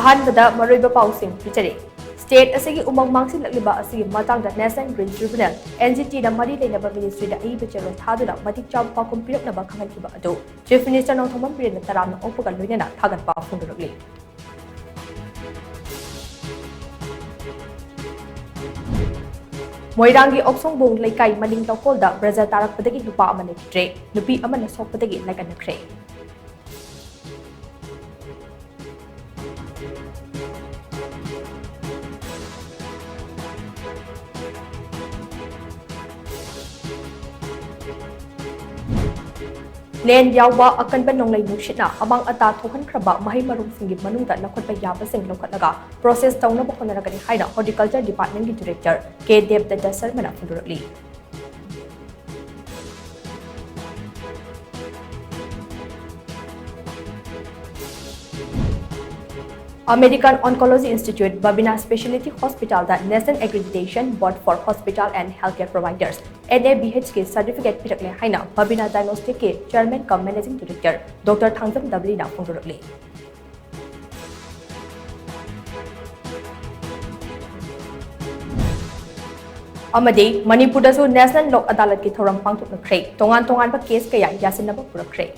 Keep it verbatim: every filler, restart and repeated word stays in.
ꯑꯍꯥꯟꯕꯗ ꯃꯔꯨꯑꯣꯏꯕ ꯄꯥꯎꯁꯤꯡ ꯄꯤꯖꯔꯤ꯫ State ꯑꯁꯤꯒꯤ ꯎꯃꯪ ꯃꯥꯡꯁꯤꯜꯂꯛꯂꯤꯕ ꯑꯁꯤꯒꯤ ꯃꯇꯥꯡꯗ National Green Tribunal, N G T ꯅ ꯃꯔꯤ ꯂꯩꯅꯕ ministry ꯗ ꯑꯏꯕ ꯆꯦꯔꯣꯜ ꯊꯥꯗꯨꯅ ꯃꯇꯤꯛ ꯆꯥꯕ ꯄꯥꯎꯈꯨꯝ ꯄꯤꯔꯛꯅꯕ ꯈꯪꯍꯟꯈꯤꯕ ꯑꯗꯨ Chief Minister ꯅꯣꯡꯊꯣꯝꯕꯝ ꯕꯤꯔꯦꯟꯅ ꯇꯔꯥꯝꯅ ꯑꯣꯛꯄꯒ ꯂꯣꯏꯅꯅ ꯊꯥꯒꯠꯄ ꯐꯣꯡꯗꯣꯔꯛꯂꯤ꯫ ꯃꯣꯏꯔꯥꯡꯒꯤ ꯑꯣꯛꯁꯣꯡꯕꯣꯡ ꯂꯩꯀꯥꯏ ꯃꯅꯤꯡ ꯂꯧꯀꯣꯜꯗ ꯕ꯭ꯔꯦꯖꯔ ꯇꯥꯔꯛꯄꯗꯒꯤ ꯅꯨꯄꯥ ꯑꯃ ꯂꯩꯈꯤꯗ꯭ꯔꯦ, ꯅꯨꯄꯤ ꯑꯃꯅ ꯁꯣꯛꯄꯗꯒꯤ ꯂꯥꯏꯀꯠꯅꯈ꯭ꯔꯦ꯫ Land ꯌꯥꯎꯕ ꯑꯀꯟꯕ ꯅꯣꯡꯂꯩ ꯅꯨꯡꯁꯤꯠꯅ ꯑꯃꯥꯡ ꯑꯇꯥ ꯊꯣꯛꯍꯟꯈ꯭ꯔꯕ ꯃꯍꯩ ꯃꯔꯣꯡꯁꯤꯡꯒꯤ ꯃꯅꯨꯡꯗ ꯂꯧꯈꯠꯄ ꯌꯥꯕꯁꯤꯡ ꯂꯧꯈꯠꯂꯒ process ꯇꯧꯅꯕ ꯍꯣꯠꯅꯔꯒꯅꯤ ꯍꯥꯏꯅ Horticulture Department ꯀꯤ Director K ꯗꯦꯕꯗꯠꯇ ꯁꯔꯃꯅ ꯐꯣꯡꯗꯣꯔꯛꯂꯤ꯫ American Oncology Institute Babina Specialty Hospital the National Accreditation Board for Hospital and Healthcare Providers, N A B H ꯀꯤ certificate ꯄꯤꯔꯛꯂꯦ ꯍꯥꯏꯅ Babina Diagnostic ꯀꯤ Chairman cum Managing Director Doctor Thangjam ꯗꯕꯂꯤꯅ ꯐꯣꯡꯗꯣꯔꯛꯂꯤ꯫ ꯑꯃꯗꯤ ꯃꯅꯤꯄꯨꯔꯗꯁꯨ National ꯂꯣꯛ ꯑꯗꯥꯂꯠꯀꯤ ꯊꯧꯔꯝ ꯄꯥꯡꯊꯣꯛꯅꯈ꯭ꯔꯦ꯫ ꯇꯣꯉꯥꯟ ꯇꯣꯉꯥꯟꯕ case ꯀꯌꯥ ꯌꯥꯁꯤꯟꯅꯕ ꯄꯨꯔꯛꯈ꯭ꯔꯦ꯫